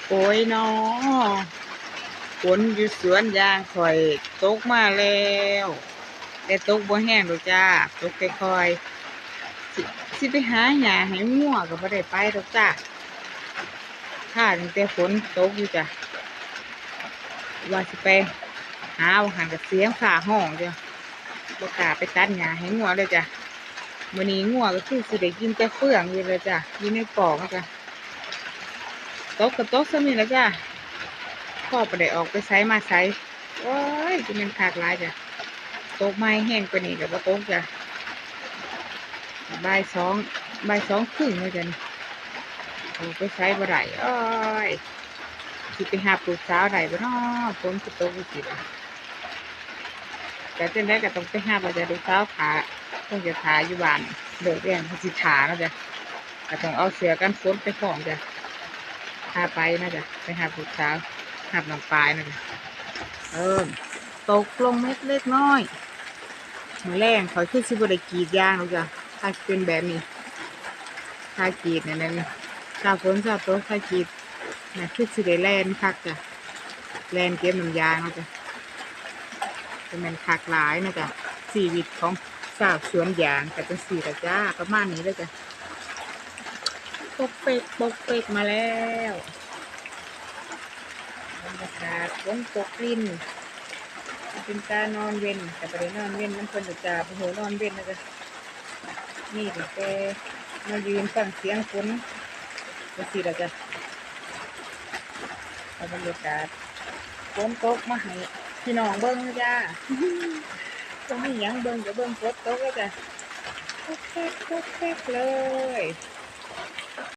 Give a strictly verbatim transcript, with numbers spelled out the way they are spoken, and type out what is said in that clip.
โอ้ยน้อ ฝนอยู่สวนยางข่อยตกมาแล้ว แต่ตกบ่แฮงดอกจ้า ตกค่อยๆ สิ สิไปหาหญ้าให้งัวก็บ่ได้ไปดอกจ้า ท่าตั้งแต่ฝนตกอยู่จ้ะ ว่าสิไปหาว่าหั่นก็เสียงฟ้าฮ้องจ้ะ บ่กล้าไปตัดหญ้าให้งัวเลยจ้ะ มื้อนี้งัวก็คือสิได้กินแต่เฟืองอยู่เลยจ้ะ อยู่ในคอกจ้ะ ตกก็ตกส่ำนี้ล่ะจ้ะ พอบ่ได้ออกไปไสมาไส โอ้ย สิแม่นคักหลายจ้ะ ตกมาแฮงกว่านี้ก็บ่ตกจ้ะ บ่ายสอง บ่ายสองครึ่งแล้วจ้ะนี่ ออกไปไสบ่ได้ โอ้ย สิไปรับลูกสาวได้บ่น้อ ฝนคือตกจั่งซี้ล่ะ แต่จั่งใดก็ต้องไปรับล่ะจ้ะ ลูกสาวถ่า คงจะถ่าอยู่บ้าน เลิกเรียนก็สิถ่าเนาะจ้ะ ก็ต้องเอาเสื้อกันฝนไปพร้อมจ้ะ พาไปนะจ๊ะ ไปรับลูกสาว รับน้องปายนะจ๊ะ เออ ตกลงเม็ดเล็กน้อย มื้อแลงข้อยคือสิบ่ได้กรีดยางดอกจ้ะ ถ้าเป็นแบบนี้ ถ้ากรีดเนี่ยนะ ถ้าฝนซาตก ถ้ากรีดน่ะ คือสิได้แล่นคักจ้ะ แล่นเก็บน้ำยางเนาะจ้ะ จะแม่นคักหลายนะจ๊ะ ชีวิตของชาวสวนยางก็จั่งซี้ล่ะจ้า ประมาณนี้เลยจ้ะ ปกเป๊ก ปกเป๊กมาแล้ว บรรยากาศฝนตกริน เป็นตานอนเว็น แต่บ่ได้นอนเว็นนำเพิ่นดอกจ้า บ่ฮู้นอนเว็นนะจ๊ะ นี่ตั้งแต่มายืนฟังเสียงฝนจั่งซี้ล่ะจ้ะ เอาบรรยากาศฝนตกมาให้พี่น้องเบิ่งนะจ้า บ่มีหยังเบิ่งก็เบิ่งฝนตกแล้วจ้ะ ปกเป๊ก ปกเป๊กเลย